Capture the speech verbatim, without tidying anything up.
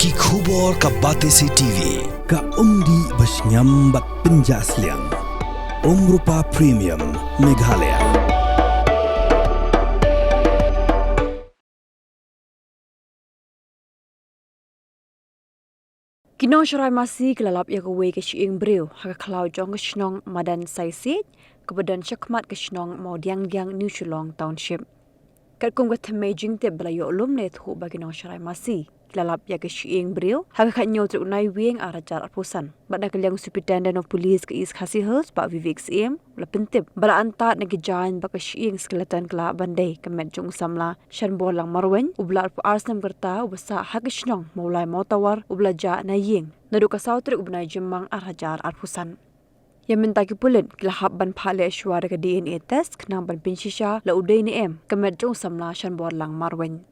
Ki khubor ka Batesi T V, ka umdih ba shngiam bad pynjah sliang. Umrupa Premium, Meghalaya. Ki nongshakri masi ki la lap ïa kawei ka shyieng briew ha ka khlaw jong ka shnong Madan Saisiej, kaba don shakhmat ka shnong Mawdiangdiang, New Shillong Township. Katkum ka thymmei jingtip ba la ïoh lum, la ïathuh ba ki nongshakri masi ki la lap ïa ka shyieng briew ha ka khathynñiew tarik u Naiwieng ar hajar arphew san. Bad na ka liang u Superintendent of Police ka East Khasi Hills, Bah Vivek Syiem, u la pyntip ba la antad na ki jaiñ ba ka shyieng skeleton ka lah ban dei ka met jong u samla Shanborlang Marwein, uba la arphew ar snem ka rta, uba sah ha ka shnong Mawlai Mawtawar, uba la jah na ïing naduh ka saw tarik u bnai Jymmang ar hajar arphew san. Ïa mynta ki pulit ki la hap ban phah leh shuwa da ka D N A test khnang ban pynshisha la u dei ne em ka met jong u samla Shanborlang Marwein.